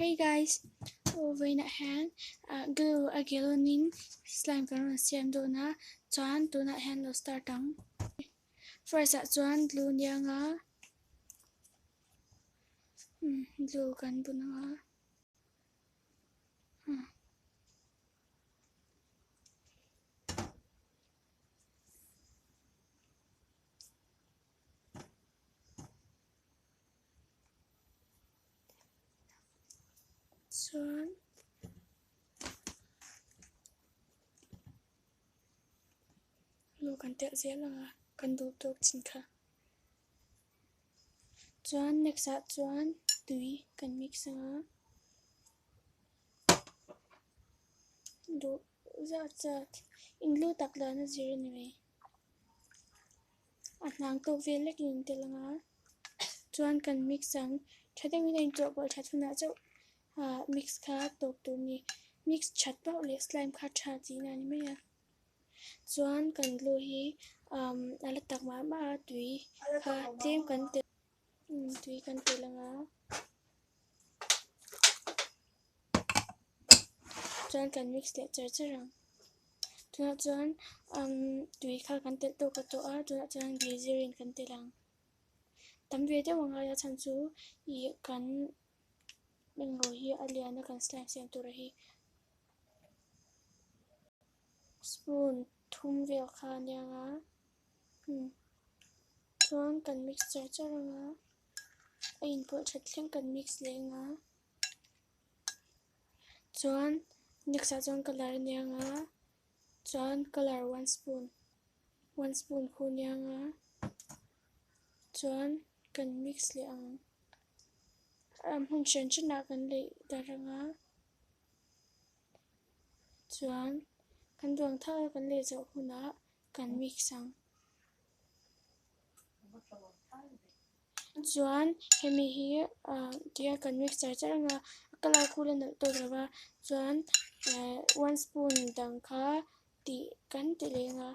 Hey guys aw vawiinah hian ah glue a gallon in slime kan rawn siam dawn a chuan tunah hian lo start ang first ah chuan glue nia nga umm glue kan bun ang a umm. Chuan lu kan telh zel ang a kan duh tawk chin kha chuan next ah chuan tui kan mix ang a duh zat zat in lu tak dan a zir a ni mai. A hnang tawk vel lek in tel ang a chuan kan mix ang tha deuhin a inchawhpawlh that hunah chauh ah mix kha tawp tur a ni mix that pauh leh slime kha tha tihna a ni mai a chuan kan glue hi umm a la tak mah mah a tui kha tlem kan telh tui kan telh ang a chuan kan mix leh char char ang. Tunah chuan umm tui kha kan telh tawk a tawh a tunah chuan glycerin kan telh ang tam ve deuh a ngai a chhan chu ih kan mango hi a lian a kan slime siam tur hi spoon thum vel kha a nia ang a umm chuan kan mix char char ang a a inpawlh that thleng kan mix leh ang a. Chuan next ah chuan colour a nia ang a chuan colour one spoon one spoon khu a nia ang a chuan kan mix leh ang a hmun hran hran ah kan leih darh ang a chuan kan duang thak a kan leh zawh hunah kan mix ang. Chuan hemi hi ah tihian kan mix char char ang a a colour khu la nalh tawk lo va chuan eh one spoon dang kha tih kan ti leh ang a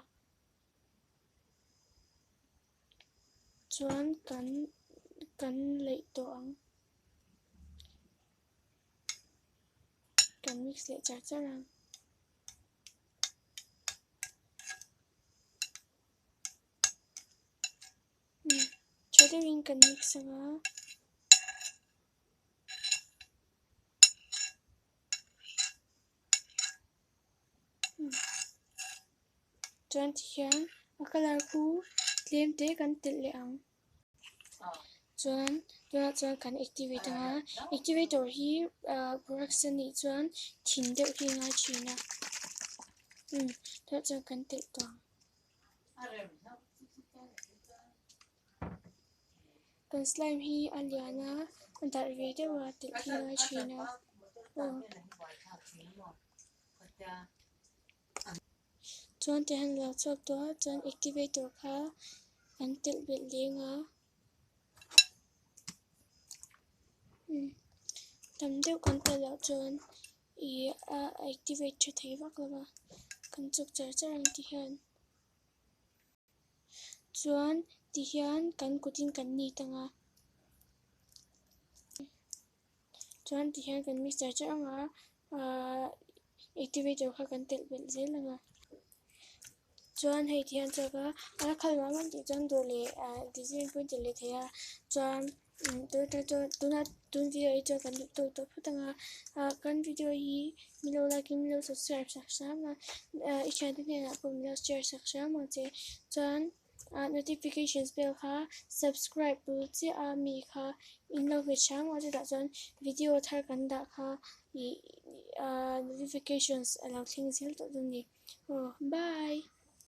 chuan kan kan leih tawh ang kan mix leh char char ang. Tha deuhin kan mix ang a. Chuan tihian a colour khu tlem te kan telh leh ang. Chuan tunah chuan kan activate ang a activator hi ah borax a nih chuan thin deuh hi a ngai thin a tunah chuan kan telh tawh ang. Kan slime hi a lian a a darh ve deuh a telh hi a ngai thin a aw. Chuan ti hian a lo chhuak tawh a chuan activator kha an telh belh leng a umm tam deuh kan telh loh chuan ih a activate tha thei vak lo va kan chuk char char ang ti hian chuan ti hian kan kutin kan nit ang a chuan ti hian kan mix char char ang a ahh activator kha kan telh belh zel ang a chuan hei ti hian chhuak a a la khal mah mah tih chuan dawr leh ah design pawh a intelh leh thei a chuan. Tuna tun video hi chuan kan duh tawk tawh phawt ang a ah kan video hi min lo like in min lo subscribe sak hram a ah i thiante hnenah pawh min lo share sak hram ang che chuan ah notifications bell kha subscribe bul chiah a mi kha in lo hmet hram ang chutah chuan video thar kan dah kha ih ah notifications a lo thleng zel tawh dawn a ni aw bye.